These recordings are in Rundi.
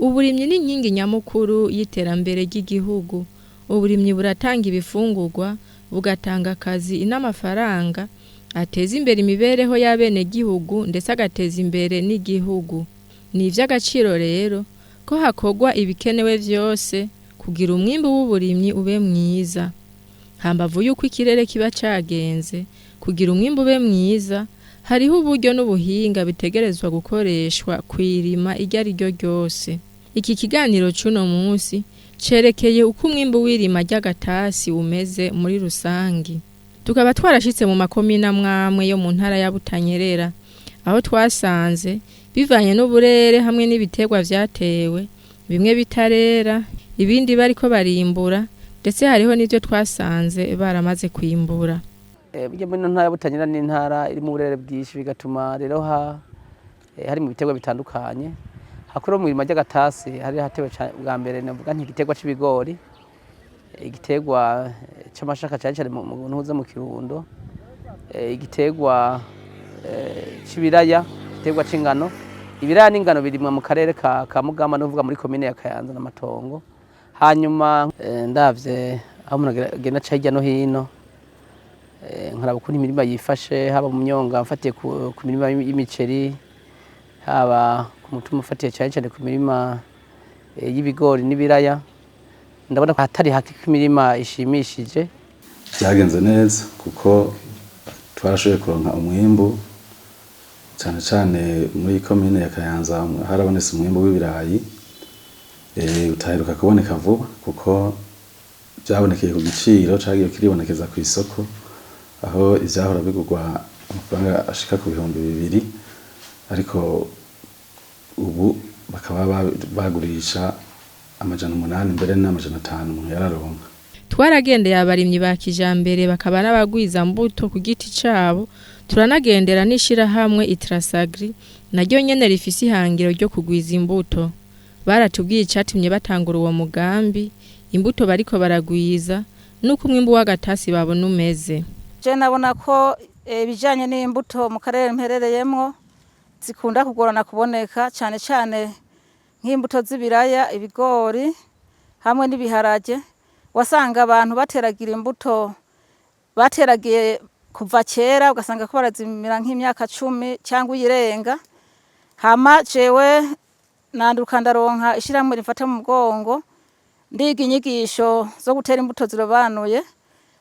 Uburimyi ni inkingi nyamukuru y'iterambere ry'igihugu. Uburimyi buratanga ibifungurwa, bugatanga akazi n'amafaranga ateza imbere imibereho y'abenegihugu ndetse agateza imbere n'igihugu. Ni ivy'agaciro rero ko hakorwa ibikenewe vyose kugira umwimbu w'uburimyi ube mwiza. Hambavu yuko ikirere kiba cagenze, kugira umwimbu ube mwiza, hariho uburyo n'ubuhinga bitegerezwa gukoreshwa kw'irima iryo ari ryo ryose. Iki kiganiro c'uno munsi cerekeye uko umwimbu w'irima ry'agatasi umeze muri rusangi. Tukaba twarashitse mu makomine amwamwe yo mu ntara ya Butanyerera, aho twasanze bivanye n'uburere hamwe n'ibiterwa vyatewe, bimwe bitarera, ibindi bariko barimbura, ndetse hariho n'ivyo twasanze baramaze kwimbura. Burya muri ino ntara ya Butanyerera ni intara irimwo uburere bwinshi, bigatuma rero hari mu biterwa bitandukanye. Hakuru mw'irima ry'agatasi hari hatewe bwa mbere novuga nti igiterwa c'ibigori, igiterwa c'amashaka cane cane mu ntuza mu Kirundo, igiterwa c'ibiraya, igiterwa c'ingano. Ibiraya n'ingano birimwa mu karere ka Mugamba, nukuvuga muri komine ya Kayanza na Matongo. Hanyuma ndavye aho umuntu agenda aca hirya no hino, nkaraba ukuntu imirima yifashe, haba mu myonga mfatiye ku mirima y'imiceri, haba ku mutumba ufatiye cane cane ku mirima y'ibigori n'ibiraya, ndabona ko hatari hake ko imirima ishimishije. Vyagenze neza kuko twarashoboye kuronka umwimbu, cane cane muri komine ya Kayanza harabonetse umwimbu w'ibirayi utaheruka kuboneka vuba, kuko vyabonekeye ku giciro cagiye kiribonekeza kw'isoko, aho ivyahora bigurwa amafaranga ashika ku 2000, ariko ubu bakaba bagurisha 800, mbere n'500 umuntu yararonka. Twaragendeye abarimyi ba kijambere bakaba n'abagwiza mbuto ku giti cabo, turanagendera n'ishirahamwe Itrasagri naryo nyene rifise ihangiro ryo kugwiza imbuto. Baratubwiye icatumye batangura uwo mugambi, imbuto bariko baragwiza, nuko umwimbu w'agatasi babona umeze. Je nabona ko ibijanye n'imbuto mu karere mperereyemwo zikunda kugorana kuboneka, cane cane nk'imbuto z'ibiraya, ibigori hamwe n'ibiharage. Wasanga abantu bateragira imbuto bateragiye kuva kera, ugasanga ko barazimira nk'imyaka 10 cyangwa iyirenga. Hama jewe nanduka ndaronka ishyirahamwe rifata mu mugongo, ndiga inyigisho zo gutera imbuto zirobanuye.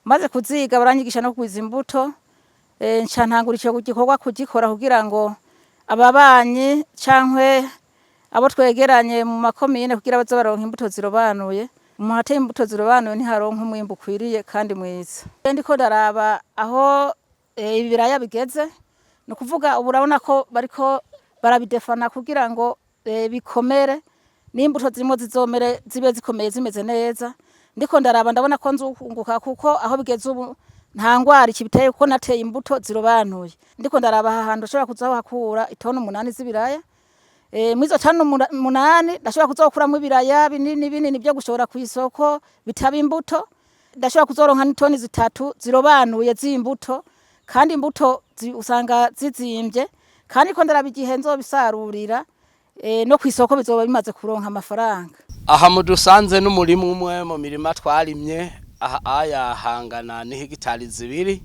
Maze kuziga baranyigisha no kugwiza imbuto, nca ntangura ico gikorwa kugikora kugira ngo ababanyi cankwe abo twegeranye mu makomine kugira baze baronka imbuto zirobanuye. Umuntu ateye imbuto zirobanuye ntiharonka umwimbu ukwiriye kandi mwiza. Ndiko ndaraba aho ibiraya bigeze, ni ukuvuga ubu urabona ko bariko barabidefana kugira ngo bikomere, n'imbuto zirimo zizomere zibe zikomeye zimeze neza. Ndiko ndaraba ndabona ko nzunguka, kuko aho bigeze ubu nta ngwara ikibiteye, kuko nateye imbuto zirobanuye. Ndiko ndaraba aha hantu ndashobora kuzohakura itoni 8 z'ibiraya. Mwizo toni 8 ndashobora kuzokuramwo ibiraya binini binini vyo gushora kw'isoko bitaba imbuto. Ndashobora kuzoronka n'itoni 3 zirobanuye z'imbuto, kandi imbuto usanga zizimvye, kandi ko ndaraba igihe nzobisarurira no kw'isoko bizoba bimaze kuronka amafaranga. Aha mudusanze n'umurima umwe mu mirima twarimye, aha aya hangana ni hegitari 2.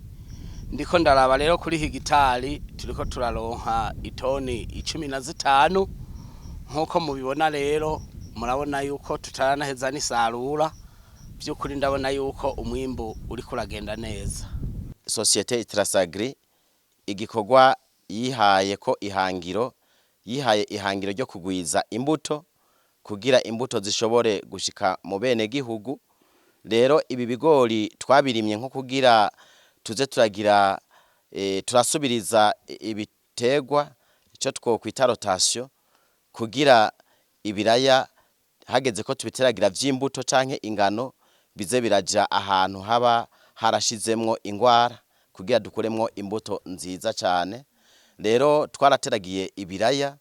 Ndiko ndaraba rero kuri hegitari turiko turaronka itoni 15. Nkuko mubibona rero, murabona yuko tutaranaheza n'isarura. Vy'ukuri ndabona yuko umwimbu uriko uragenda neza. Sosiyete Itrasagri igikorwa yihaye ko ihangiro, yihaye ihangiro ryo kugwiza imbuto kugira imbuto zishobore gushika mu bene gihugu. Rero ibi bigori twabirimye nko kugira tuze turagira turasubiriza ibiterwa, ico twokwita rotation, kugira ibiraya hageze ko tubiteragira vy'imbuto canke ingano bize biraja ahantu haba harashizemwo ingwara, kugira dukuremwo imbuto nziza cane. Rero twarateragiye ibiraya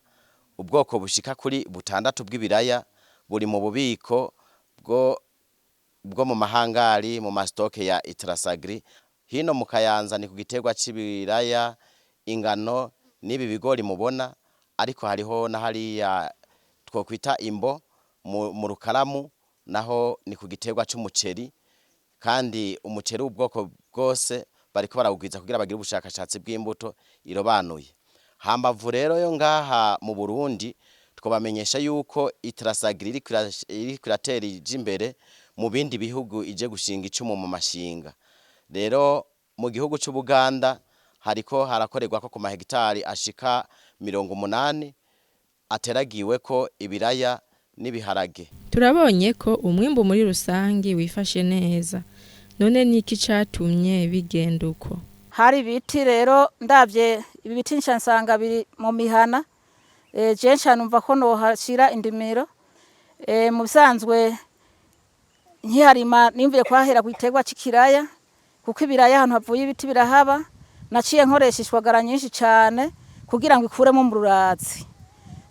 ubwoko bushika kuri butandatu bw'ibiraya, buri mu bubiko bwo mu mahangari, mu mastoke ya Itrasagri. Hino mu Kayanza ni ku giterwa c'ibiraya, ingano n'ibi bigori mubona, ariko hariho na hariya twokwita Imbo mu Rukaramu, naho ni ku giterwa c'umuceri, kandi umuceri w'ubwoko bwose bariko barawugwiza kugira bagire ubushakashatsi bw'imbuto irobanuye. Hambavu rero yo ngaha mu Burundi, twobamenyesha yuko Itrasagri iriko iratera ija imbere mu bindi bihugu, ije gushinga icumu mu mashinga. Rero mu gihugu c'Ubuganda hariko harakorerwako ku mahegitari ashika 80 ateragiweko ibiraya n'ibiharage. Turabonye ko umwimbu muri rusangi wifashe neza. None niki catumye bigenda uko? Hari ibiti rero, ndabye ibi biti nca nsanga biri mu mihana. Je nca numva ko nohashira indimiro. Mu bisanzwe nkiharima nimvuye kuhahera ku giterwa c'ikiraya, kuko ibiraya ahantu havuye ibiti birahaba. Naciye nkoresha ishwagara nyinshi cane kugira ngo ikuremo umururazi.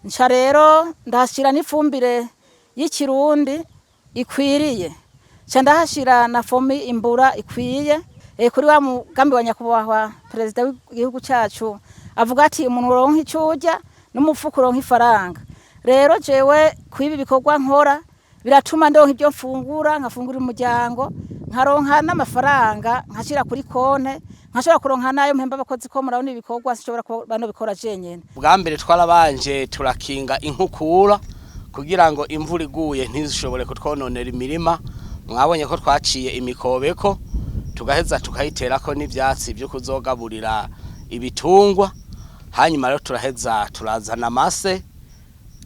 Nca rero ndahashira n'ifumbire y'ikirundi ikwiriye, nca ndahashira na fomi imbura ikwiye. Kuri wa mugambi wa nyakubahwa perezida w'igihugu cacu avuga ati umuntu uronka ico urya n'umufuko uronka ifaranga. Rero jewe kwibi bikorwa nkora biratuma ndonka ibyo mfungura, nkafungurira umuryango, nkaronka n'amafaranga nkashira kuri konte, nkashobora kuronka nayo mpemba abakozi, ko murabona ibikorwa sinshobora kuba nobikora jenyene. Bwa mbere twarabanje turakinga inkukura kugira ngo imvura iguye ntizishobore kutwononera imirima. Mwabonye ko twaciye imikobeko, tugaheza tukayiterako n'ivyatsi vyo kuzogaburira ibitungwa. Hanyuma rero turaheza turazana amase,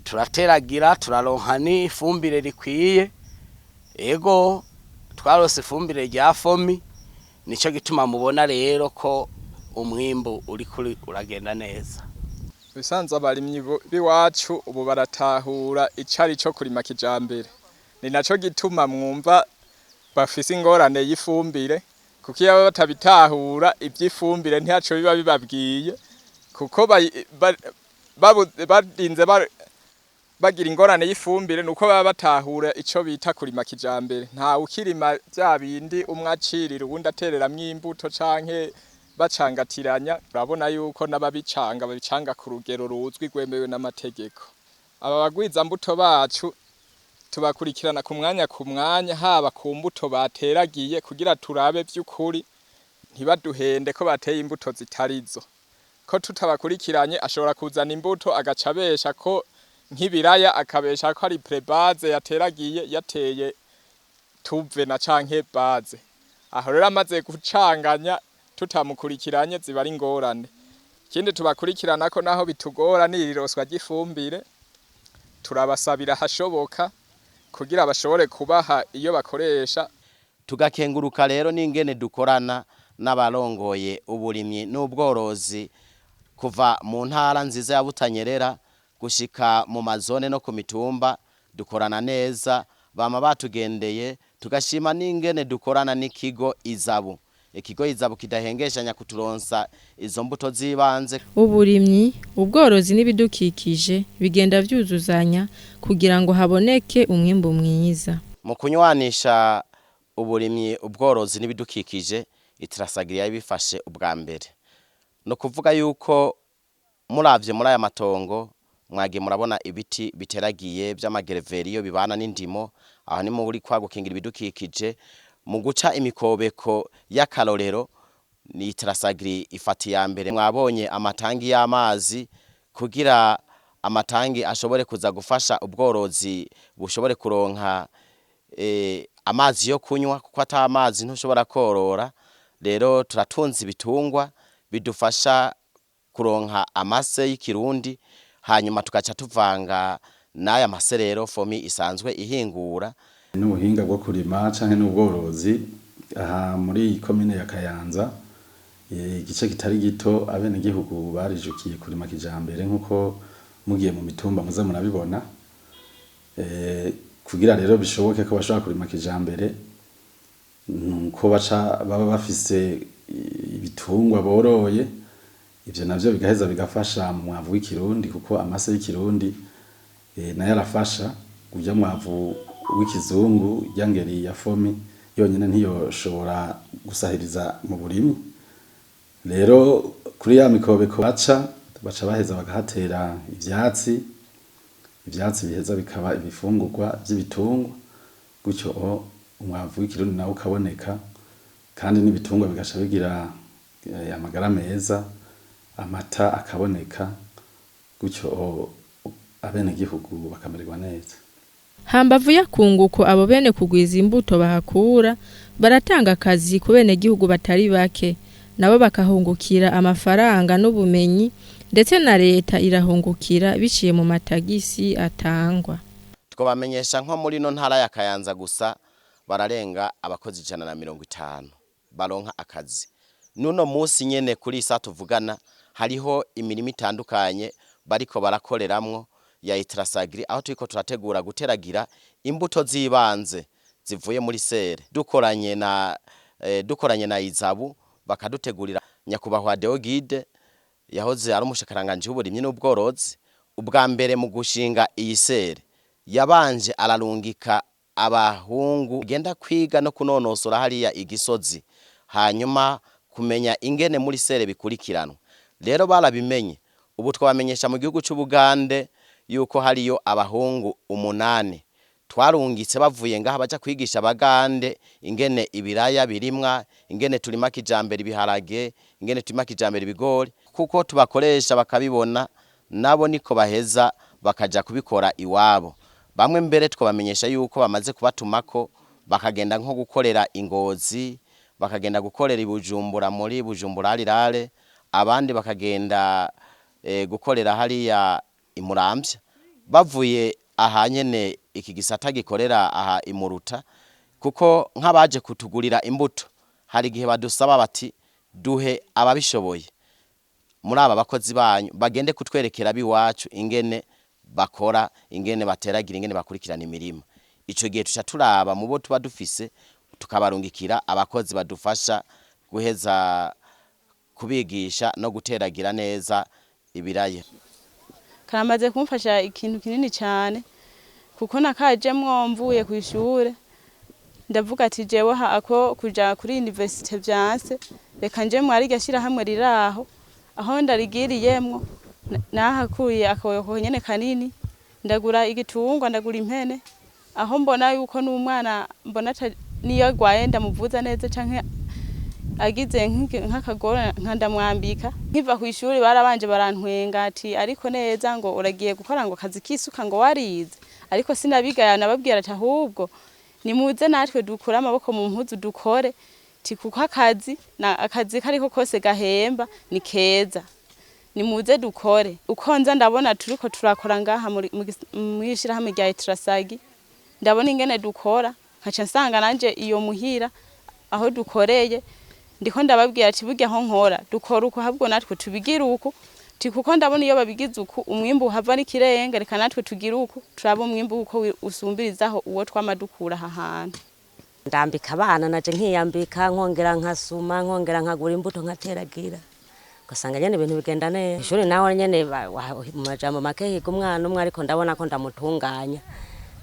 turateragira, turaronka n'ifumbire rikwiye. Ego, twarose ifumbire rya fomi, nico gituma mubona rero ko umwimbu uriko uragenda neza. Bisanzwe abarimyi b'iwacu ubu baratahura icari co kurima kijambere, ni naco gituma mwumva bafise ingorane y'ifumbire, kuko iyo baba batabitahura ivy'ifumbire ntihaco biba bibabwiye, kuko barinze bagira ingorane y'ifumbire nuko baba batahura ico bita kurima kijambere. Nta ukirima vya bindi umwe acirira uwundi atereramwo imbuto canke bacangatiranya. Urabona yuko n'ababicanga babicanga ku rugero ruzwi rwemewe n'amategeko. Aba bagwiza mbuto bacu tubakurikirana ku mwanya ku mwanya, haba ku mbuto bateragiye kugira turabe vy'ukuri ntibaduhende ko bateye imbuto zitarizo, ko tutabakurikiranye ashobora kuzana imbuto agaca abesha ko nk'ibiraya, akabesha ko ari prebase yateragiye, yateye tuve na canke base. Aho rero amaze gucanganya tutamukurikiranye ziba ari ingorane. Ikindi tubakurikirana ko naho bitugora ni iriroswa ry'ifumbire, turabasabira hashoboka kugira bashobore kubaha iyo bakoresha. Tugakenguruka rero n'ingene dukorana n'abarongoye uburimyi n'ubworozi kuva mu ntara nziza ya Butanyerera gushika mu mazone no ku mitumba. Dukorana neza, bama batugendeye. Tugashima n'ingene dukorana n'ikigo Izabu, ikigo Izabu kidahengeshanya kuturonsa izo mbuto z'ibanze. Uburimyi, ubworozi n'ibidukikije bigenda vyuzuzanya kugira ngo haboneke umwimbu mwiza. Mu kunywanisha uburimyi, ubworozi n'ibidukikije, Itrasagri yabifashe ubwa mbere. No kuvuga yuko muravye muri aya matongo mwagiye murabona ibiti biteragiye vy'amagereveriyo bibana n'indimo. Aho ni muri kwa gukingira ibidukikije mu guca imikobeko y'akarorero, ni Itrasagri ifata iya mbere. Mwabonye amatangi y'amazi kugira amatangi ashobore kuza gufasha ubworozi bushobore kuronka amazi yo kunywa, kuko ata amazi ntushobora korora. Rero turatunze ibitungwa bidufasha kuronka amase y'ikirundi, hanyuma tugaca tuvanga n'aya mase rero fomi isanzwe ihingura. N'ubuhinga bwo kurima canke n'ubworozi, aha muri komine ya Kayanza, igice kitari gito abenegihugu barijukiye kurima kijambere, nk'uko mugiye mu mitumba muza murabibona. Kugira rero bishoboke ko bashobora kurima kijambere, nuko baca baba bafise ibitungwa boroye. Ivyo navyo bigaheza bigafasha mu mwavu w'ikirundi, kuko amase y'ikirundi nayo arafasha. Urya mwavu w'ikizungu, irya ngeri ya fomi yonyene ntiyoshobora gusahiriza mu burimyi. Rero kuri ya mikobeko baca baheza bakahatera ivyatsi. Ivyatsi biheza bikaba ibifungurwa vy'ibitungwa, gutyo umwavu w'ikirundi nawo ukaboneka, kandi n'ibitungwa bigaca bigira amagara meza, amata akaboneka, gutyo abenegihugu bakamererwa neza. Hambavu y'akunguko abo bene kugwiza imbuto bahakura, baratanga akazi ku benegihugu batari bake, nabo bakahungukira amafaranga n'ubumenyi, ndetse na leta irahungukira biciye mu matagisi atangwa. Twabamenyesha nko muri no ntara ya Kayanza gusa bararenga abakozi 150 baronka akazi. Nuno musi nyene kuri isa tuvugana hariho imirimo itandukanye bariko barakoreramwo ya Itrasagri, aho turiko turategura guteragira imbuto z'ibanze zivuye muri sere dukoranye na Izabu, bakadutegurira. Nyakubahwa Deogide yahoze ari umushikiranganji w'uburimyi n'ubworozi, ubwa mbere mu gushinga iyi sere yabanje ararungika abahungu genda kwiga no kunonosora hariya igisozi, hanyuma kumenya ingene muri sere bikurikiranwa. Rero barabimenye. Ubu twabamenyesha mu gihugu c'Ubugande yuko hariyo abahungu 8 twarungitse bavuye ngaha baja kwigisha abagande ingene ibiraya birimwa, ingene turima kijambere ibiharage, ingene turima kijambere ibigori, kuko tubakoresha bakabibona, nabo niko baheza bakaja kubikora iwabo. Bamwe mbere twabamenyesha yuko bamaze kubatumako bakagenda nko gukorera Ingozi, bakagenda gukorera i Bujumbura muri Bujumbura rirare, abandi bakagenda gukorera hariya imuramvya bavuye aha nyene iki gisata gikorera aha imuruta. Kuko nk'abaje kutugurira imbuto hari igihe badusaba bati: "Duhe ababishoboye muri aba bakozi banyu bagende kutwerekera abiwacu ingene bakora, ingene bateragira, ingene bakurikirana imirima." Ico gihe tuca turaba mu bo tuba dufise, tukabarungikira abakozi badufasha guheza kubigisha no guteragira neza ibiraya. Karamaze kumfasha ikintu kinini cyane, kuko nakajemwo mvuye ku ishure, ndavuga ati: "Jewe ako kuja kuri université vyanse, reka nje mwari iryo shyirahamwe riraho." Aho ndarigiriyemwo nahakuye akaboyoko nyene kanini, ndagura igitungwa, ndagura impene, aho mbona yuko n'umwana mbona niyo agwaye ndamuvuza neza, canke agize nk'akagora nka ndamwambika. Nkiva ku ishuri barabanje barantwenga ati: "Ariko neza ngo uragiye gukora ngo akazi kisuka ngo warize?" Ariko sinabigaya, nababwira ati: "Ahubwo nimuze natwe dukure amaboko mu mpuzu dukore," ti kuko akazi na akazi kariko kose gahemba ni keza, nimuze dukore. Uko nza ndabona turiko turakora ngaha mw'ishirahamwe rya Itrasagi, ndabona ingene dukora, nkaca nsanga nanje iyo muhira aho dukoreye ndiko ndababwira ati: "Burya aho nkora dukora uku, ahubwo natwe tubigira uku," ti kuko ndabona iyo babigize uku umwimbu uhava n'ikirenga, reka natwe tugire uku turabe umwimbu uko usumbirizaho uwo twama dukura aha hantu. Ndambika abana, naje nkiyambika, nkongera nkasuma, nkongera nkagura imbuto nkateragira, ugasanga nyene ibintu bigenda neza. Ishuri nawe nyene mu majambo make higa umwana umwe, ariko ndabona ko ndamutunganya.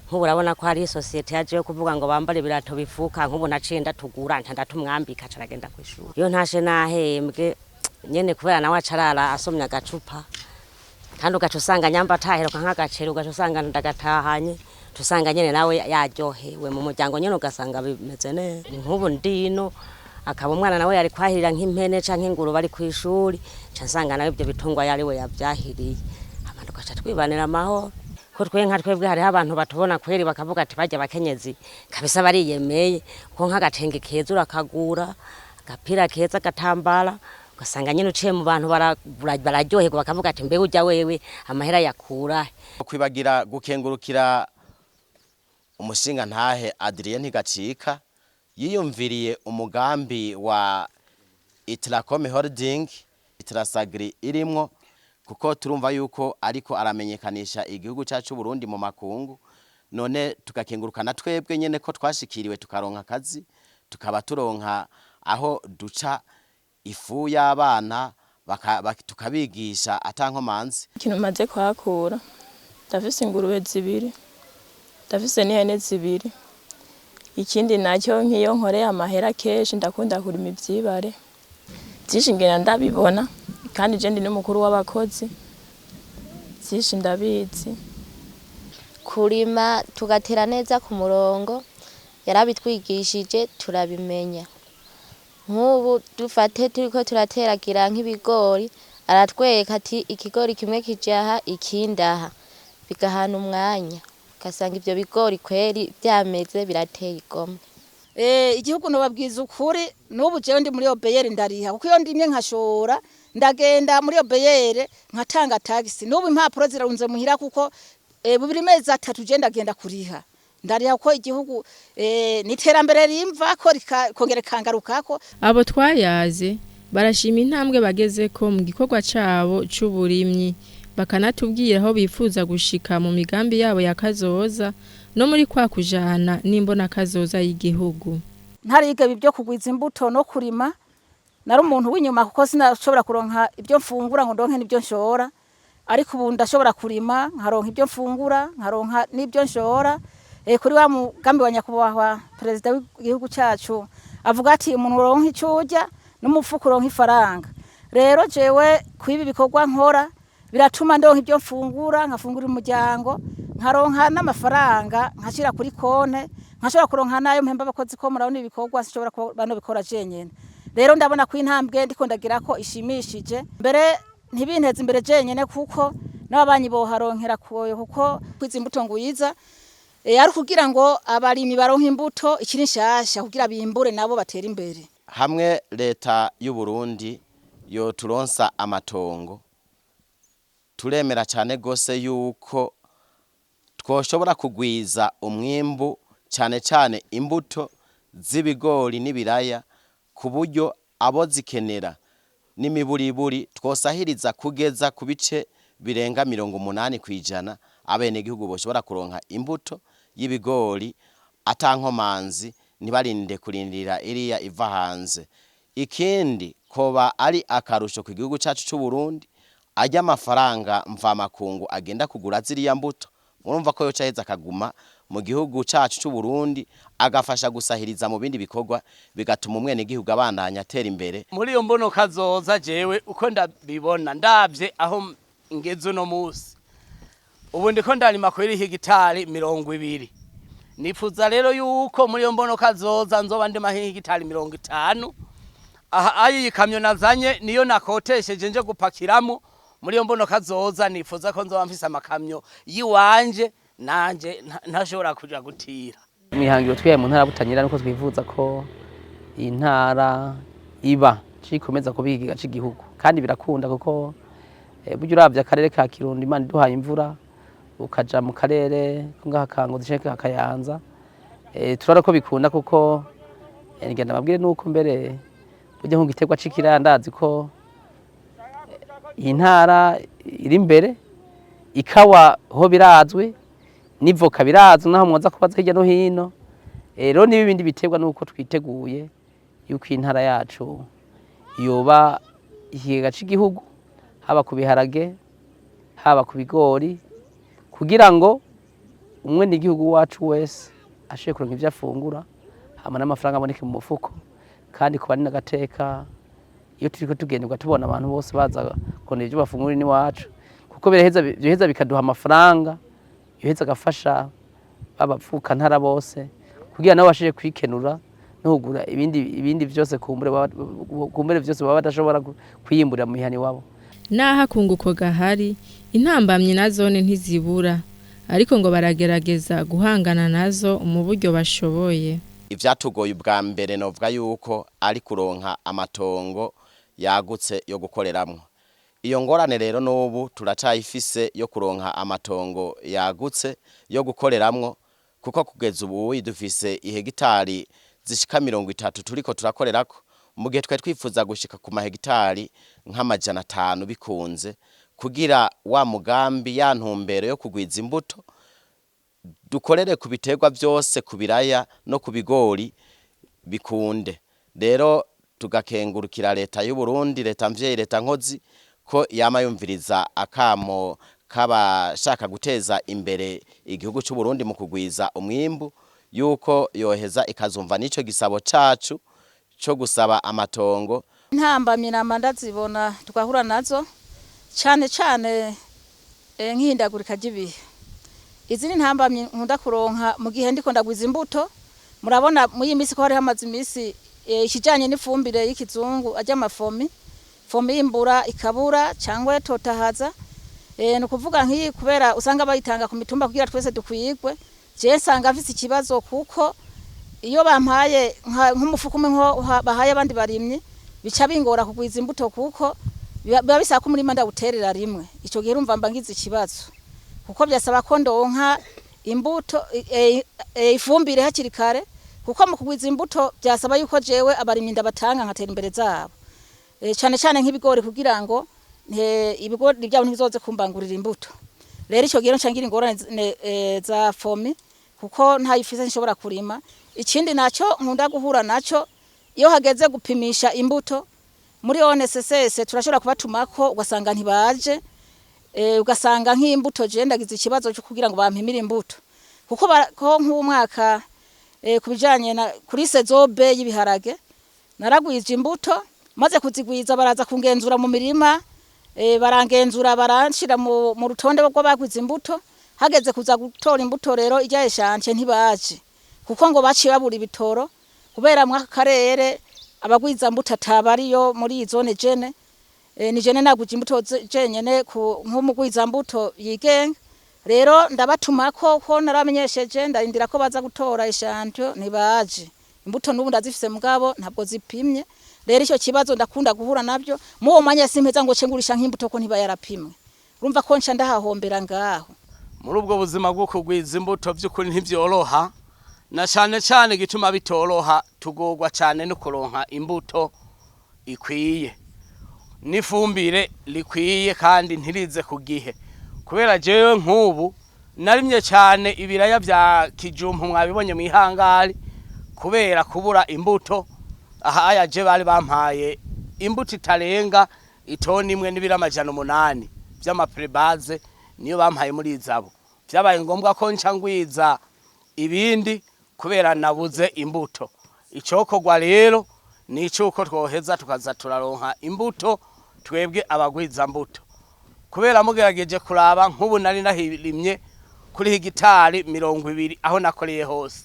Nk'ubu urabona ko hari isosiyete yaje yo kuvuga ngo bambare ibirato bifuka. Nk'ubu naciye ndatugura, nca ndatumwambika, aca aragenda kw'ishuri. Iyo ntashe nahembwe nyene, kubera nawe aca arara asomye agacupa, kandi ugaca usanga nyamba ataheruka nk'agaceri, ugaca usanga ndagatahanye, usanga nyene nawe yaryohewe mu muryango nyene, ugasanga bimeze neza. Nk'ubu ndino akaba umwana nawe yari kwahirira nk'impene canke ingurube ari kw'ishuri, nca nsanga nawe ibyo bitungwa yari we yavyahiriye, hama tugaca twibanira amahoro. Ko twe nka twebwe hariho abantu batubona kweri bakavuga ati: "Barya abakenyezi kabisa bariyemeye," ko nk'agatenge keza urakagura, agapira keza agatambara, ugasanga nyene uciye mu bantu bararyoherwa, bakavuga ati: "Mbega urya wewe amahera yakurahe?" Kwibagira gukengurukira umushinga ntahe Adrien Ntigacika yiyumviriye umugambi wa Itracom Holding, Itrasagri irimwo, kuko turumva yuko ariko aramenyekanisha igihugu cyacu Burundi mu makungu. None tugakenguruka na twebwe nyene ko twashikiriwe, tukaronka akazi, tukaba turonka aho duca ifu y'abana, tukabigisha atankomanzi. Ikintu maze kuhakura, ndafise ingurube zibiri, ndafise n'ihene zibiri. Ikindi nacyo, nk'iyo nkoreye amahera kenshi ndakunda kurima ivyibare vyinshi, ngenda ndabibona, kandi je ndi n'umukuru w'abakozi, vyinshi ndabizi. Kurima tugatera neza ku murongo, yarabitwigishije turabimenya. Nk'ubu dufate turiko turateragira nk'ibigori, aratwereka ati ikigori kimwe kija aha ikindi aha, bigahana umwanya, ugasanga ivyo bigori kweri vyameze birateye igomwe. Igihugu nobabwiza ukuri, n'ubu jewe ndi muri OBR ndariha, kuko iyo ndimye nkashora ndagenda muri OBR nkatanga tagisi. N'ubu impapuro zirarunze muhira, kuko bubiri mezi 3 je ndagenda kuriha, ndariha, kuko igihugu n'iterambere rimva ko rikongera kangarukako. Abo twayaze barashima intambwe bagezeko mu gikorwa cabo c'uburimyi, bakanatubwira aho bifuza gushika mu migambi yabo ya kazoza no muri kwa kujana n'imbona kazoza y'igihugu. Ntariga ibyo kugwiza imbuto no kurima, nari umuntu w'inyuma, kuko sinashobora kuronka ibyo mfungura ngo ndonke n'ibyo nshora. Ariko ubu ndashobora kurima nkaronka ibyo mfungura, nkaronka n'ibyo nshora. Kuri wa mugambi wa nyakubahwa perezida w'igihugu cacu avuga ati umuntu uronka icyo urya n'umufuko uronka ifaranga. Rero jewe kwibi bikorwa nkora biratuma ndonka ibyo mfungura, nkafungurira umuryango, nkaronka n'amafaranga nkashira kuri konte, nkashobora kuronka nayo mpemba abakozi, ko murabona ibikorwa sinshobora kuba nobikora jenyene. Rero ndabona ko intambwe ndiko ndagira ko ishimishije, mbere ntibinteze imbere jenyene, kuko n'ababanyi boharonkera kuyo, kuko kwiza imbuto ngwiza ari kugira ngo abarimyi baronke imbuto ikiri nshasha kugira bimbure nabo batere imbere. Hamwe leta y'u Burundi yoturonsa amatongo, turemera cyane gose yuko twoshobora kugwiza umwimbu, cyane cyane imbuto z'ibigori n'ibiraya, ku buryo abo zikenera n'imiburiburi twosahiriza kugeza ku bice birenga 80% abenegihugu boshobora kuronka imbuto y'ibigori atankomanzi, ntibarinde kurindira iriya iva hanze. Ikindi koba ari akarusho ku gihugu cyacu cy'u Burundi, ajya amafaranga mvamakungu agenda kugura ziriya mbuto, murumva ko yoca aheza akaguma mu gihugu cyacu cy'u Burundi, agafasha gusahiriza mu bindi bikorwa, bigatuma umwenegihugu abandanya atera imbere. Muri iyo mbono kazoza, jewe uko ndabibona, ndavye aho ngeze uno musi, ubu ndiko ndarima kuri hegitari 20. Nifuza rero yuko muri iyo mbono kazoza nzoba ndima hegitari 50. Aha ayi kamyo nazanye niyo nakotesheje nje gupakiramo. Muri iyo mbono kazoza nifuza ko nzoba mfise amakamyo yiwanje, nanje ntashobora kuja gutira. Imihangiro twihaye mu ntara Butanyerera nuko twifuza ko iyi ntara iba cikomeza kuba ikigega c'igihugu, kandi birakunda, kuko burya uravye akarere ka Kirundo, Imana iduhaye imvura, ukaja mu karere ko ngaha ka Ngozi canke ka Kayanza, turabona ko bikunda, kuko ngenda mbabwire nuko mbere burya nk'igiterwa c'ikiraya, ndazi ko iyi ntara iri imbere, ikawa ho birazwi, n'ivoka birazwi, naho mwoza kubaza hirya no hino. Rero n'ibindi biterwa nuko twiteguye yuko intara yacu yoba ikigega c'igihugu, haba ku biharage, haba ku bigori, kugira ngo umwenegihugu wacu wese ashobore kuronka ivyo afungura, hama n'amafaranga aboneke mu mufuko. Kandi kuba ni n'agateka iyo turiko tugenderwa tubona abantu bose baza kurondera ivyo bafungura iwacu, kuko biraheza byoheza bikaduha amafaranga, yoheza agafasha babavukantara bose kugira nabo bashobore kwikenura no kugura ibindi vyose, kumbure vyose baba badashobora kwiyimburira mu mihana iwabo. Naho akunguko gahari, intambamyi nazone ntizibura, ariko ngo baragerageza guhangana nazo mu buryo bashoboye. Ivyatugoye ubwa mbere novuga yuko ari kuronka amatongo yagutse yo gukoreramwo. Iyo ngorane rero n'ubu turacayifise yo kuronka amatongo yagutse yo gukoreramwo, kuko kugeza ubu dufise ihegitari zishika 30 turiko turakorerako, mu gihe twari twifuza gushika ku mahegitari nk'500 bikunze, kugira wa mugambi ya ntumbero yo kugwiza imbuto dukorere ku biterwa byose, ku biraya no ku bigori bikunde. Rero tugakengurukira leta y'u Burundi, leta mvyeyi, leta nkozi, ko yama yumviriza akamo k'abashaka guteza imbere igihugu cy'u Burundi mu kugwiza umwimbu, yuko yoheza ikazumva n'ico gisabo cacu co gusaba amatongo. Intambamyi nama ndazibona tugahura nazo, cane cane nk'ihindagurika ry'ibihe. Izindi ntambamyi nkunda kuronka mu gihe ndiko ndagwiza imbuto, murabona muri iyi minsi ko hari hamaze iminsi ikijanye n'ifumbire y'ikizungu ajya amafomi, fomi y'imbura ikabura cyangwa totahaza. Ni ukuvuga nk'iyi kubera usanga bayitanga ku mitumba kugira twese dukwigwe, je nsanga mfise ikibazo kuko iyo bampaye nk'umufuko umwe nko bahaye abandi barimyi, bica bingora kugwiza imbuto kuko biba bisaba ko umurima ndawuterera rimwe. Ico gihe urumva mba ngize ikibazo kuko byasaba ko ndonka imbuto ifumbire hakiri kare, kuko mu kugwiza imbuto byasaba yuko jewe abarimyi ndabatanga nkatera imbere zabo, cane cane nk'ibigori kugira ngo ibigori byabo ntibizoze kumbangurira imbuto. Rero ico gihe nca ngira ingorane za fomi kuko ntayifise nshobora kurima. Ikindi naco nkunda guhura naco, iyo hageze gupimisha imbuto muri ONSS turashobora kubatumako ugasanga ntibaje, ugasanga nk'imbuto je ndagize ikibazo cyo kugira ngo bampimire imbuto, kuko ko nk'umwaka kubijanye na kuri sezobe y'ibiharage naragwije imbuto, maze kuzigwiza baraza kungenzura mu mirima, barangenzura baranshira mu rutonde rw'abagwiza imbuto. Hageze kuza gutora imbuto rero ijya eshanje ntibaje, kuko ngo baciye babura ibitoro kubera mwaka karere abagwiza mbuto atabariyo muri iyi zone jene. Ni jene nagwije imbuto jenyene nk'umugwiza mbuto yigenga. Rero ndabatumako ko naramenyesheje, ndarindira ko baza gutora eshanje ntibaje. Imbuto n'ubu ndazifise mugabo ntabwo zipimye. Rero icyo kibazo ndakunda guhura nabyo mu uwo mwanya, simpeza ngo cengurisha nk'imbuto ko ntiba yarapimwe, urumva ko nca ndahahombera ngaho. Muri ubwo buzima bwo kugwiza imbuto by'ukuri ntivyoroha, na cane cane igituma bitoroha tugorwa cane no kuronka imbuto ikwiye n'ifumbire likwiye kandi ntirize ku gihe, kubera jewe nk'ubu narimye cane ibiraya vya kijumpu mwabibonye mw'ihangari, kubera kubura imbuto. Aha aya je bari bampaye imbuto itarenga itoni imwe n'ibiro 800 vy'amaprebaze, niyo bampaye muri izabo. Vyabaye ngombwa ko nca ngwiza ibindi kubera nabuze imbuto. Icokorwa rero ni icuko twoheza tukaza turaronka imbuto twebwe abagwiza mbuto, kubera mugerageje kuraba nk'ubu nari nahirimye kuri hegitari 20 aho nakoreye hose,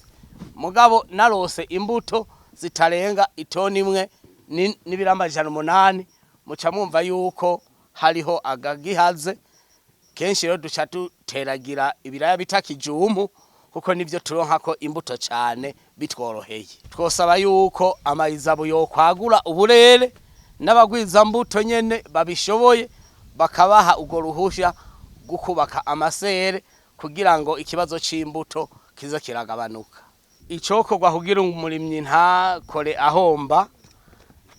mugabo narose imbuto zitarenga itoni imwe n'ibiro 800. Muca mwumva yuko hariho agagihaze. Kenshi rero duca duteragira ibiraya bita kijumpu kuko nivyo turonkako imbuto cane bitworoheye. Twosaba yuko amayizabu yokwagura uburere n'abagwiza mbuto nyene babishoboye bakabaha urwo ruhusha rwo kubaka amasere kugira ngo ikibazo c'imbuto kize kiragabanuka. Icokorwa kugira umurimyi ntakore ahomba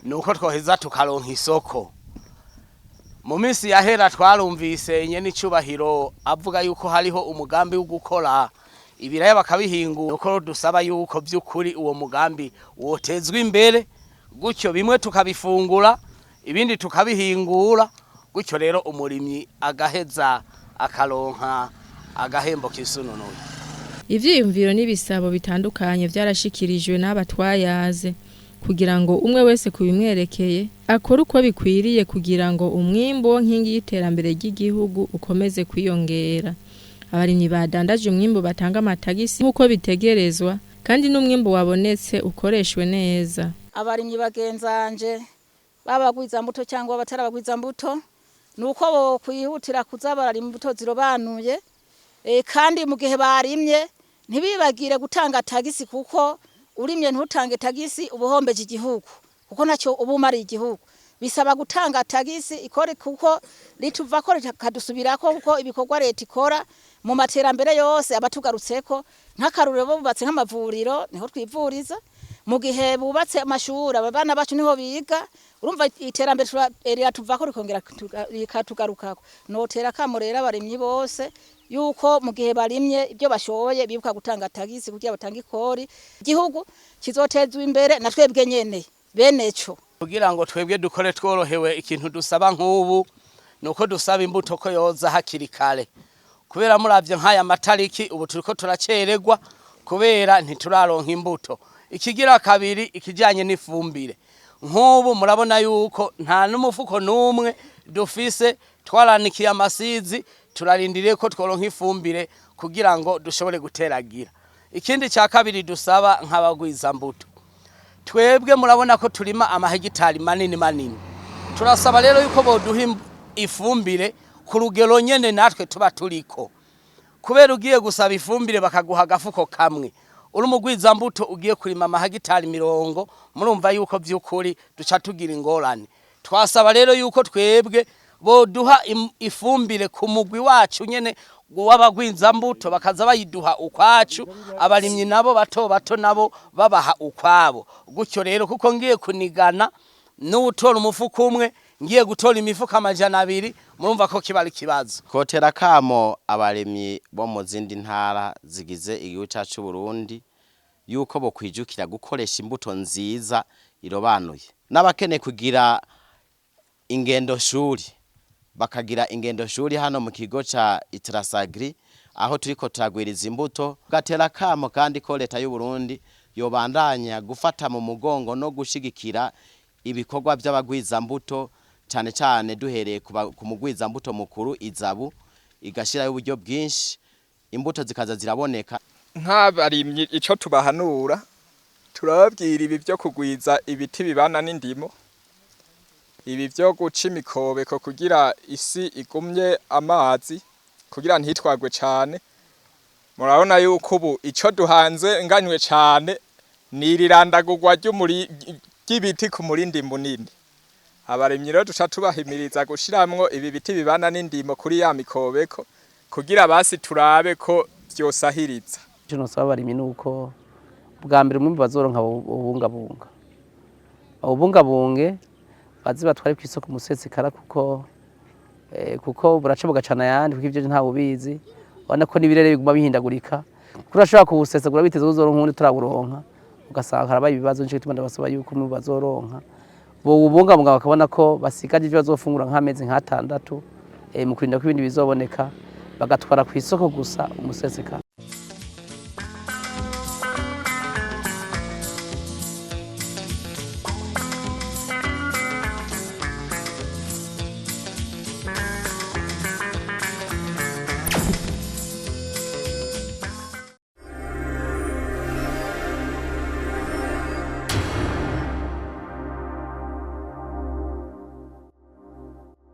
nuko twoheza tukaronka isoko. Mu minsi yahera twarumvise nyene icubahiro avuga yuko hariho umugambi wo gukora ibiraya bakabihingura, uko dusaba yuko vy'ukuri uwo mugambi wotezwa imbere, gutyo bimwe tukabifungura ibindi tukabihingura, gutyo rero umurimyi agaheza akaronka agahembo kisununuye. Ivyiyumviro n'ibisabo bitandukanye vyarashikirijwe n'abatwayaze kugira ngo umwe wese kubimwerekeye akore uko bikwiriye kugira ngo umwimbu nkingi y'iterambere ry'igihugu ukomeze kwiyongera. Abarimyi badandaje umwimbu batanga amatagisi nk'uko bitegerezwa, kandi n'umwimbu wabonetse ukoreshwe neza. Abarimyi bagenzanje babagwiza mbuto cyangwa batarabagwiza mbuto, nuko bo kwihutira kuza bararima imbuto zirobanuye, kandi mu gihe barimye ntibibagire gutanga tagisi, kuko urimye ntutange tagisi ubuhombeje igihugu, kuko ntacyo ubumariye igihugu. Bisaba gutanga tagisi ikore kuko rituvako rikadusubirako, kuko ibikorwa leta ikora mu materambere yose abatugarutseko, nk'akaruriro bubatse nk'amavuriro niho twivuriza, mu gihe bubatse amashuri abana bacu niho biga, urumva iterambere riratuvako rikongera rikatugarukako. Notera kamo rero abarimyi bose yuko mu gihe barimye ibyo bashoboye bibuka gutanga tagisi kugira batange ikori, igihugu kizotezwa imbere na twebwe nyene beneco. Kugira ngo twebwe dukore tworohewe, ikintu dusaba nk'ubu nuko dusaba imbuto ko yoza hakiri kare, kubera muravye nk'aya matariki ubu turiko turacererwa kubera ntituraronka imbuto. Ikigira kabiri ikijanye n'ifumbire, nk'ubu murabona yuko nta n'umufuko n'umwe dufise, twaranikiye amasizi turarindiriye ko tworonka ifumbire kugira ngo dushobore guteragira. Ikindi cya kabiri dusaba nk'abagwizambuto, twebwe murabona ko turima amahegitari manini manini. Turasaba rero yuko boduha ifumbire ku rugero nyene natwe tuba turiko, kubera ugiye gusaba ifumbire bakaguha agafuko kamwe, uri umugwizambuto ugiye kurima amahegitari 20, murumva yuko vy'ukuri duca tugira ingorane. Twasaba rero yuko twebwe boduha ifumbire ku mugwi wacu nyene w'abagwizambuto, bakaza bayiduha ukwacu, abarimyi nabo bato bato nabo babaha ukwabo gutyo rero, kuko ngiye kunigana n'utora umufuko umwe, ngiye gutora imifuko 200, murumva ko kiba ari ikibazo. Kotera kamo abarimyi bo mu zindi ntara zigize igihugu cyacu Burundi yuko bokwijukira gukoresha imbuto nziza irobanuye, n'abakeneye kugira ingendo shuri bakagira ingendo shuri hano mu kigo ca Itrasagri aho turiko turagwiriza imbuto. Gatera kamo kandi ko leta y'u Burundi yobandanya gufata mu mugongo no gushigikira ibikorwa by'abagwizambuto, cyane cyane duhereye ku mugwizambuto mukuru Izabu, igashirayo uburyo bwinshi imbuto zikaza ziraboneka. Nk'abarimyi ico tubahanura, turababwira ibi byo kugwiza ibiti bibana n'indimo, ibi byo guca imikobeko kugira isi igumye amazi, kugira ntitwagwe cane. Murabona yuko ubu ico duhanze nganywe cane ni irirandagurwa ry'ibiti ku murindi munini. Abarimyi rero duca tubahimiriza gushiramwo ibi biti bibana n'indimo kuri ya mikobeko, kugira basi turabe ko vyosahiriza. Ico nosaba abarimyi nuko bwa mbere umwimbu bazoronka bawubungabunga, bawubungabunge, baze batware kw'isoko umusesekara, kuko buraca bugacana ayandi, kuko ivyo ntawe ubizi. Urabona ko n'ibirere biguma bihindagurika, kuko urashobora kuwusesagura biteze uzoronka uwundi utaraburaronka, ugasanga harabaye ibibazo. Nico gituma ndabasaba yuko umwimbu bazoronka bowubungabunga, bakabona ko basigaje ivyo bazofungura nk'amezi nk'atandatu, mu kurinda ko ibindi bizoboneka, bagatwara kw'isoko gusa umusesekara.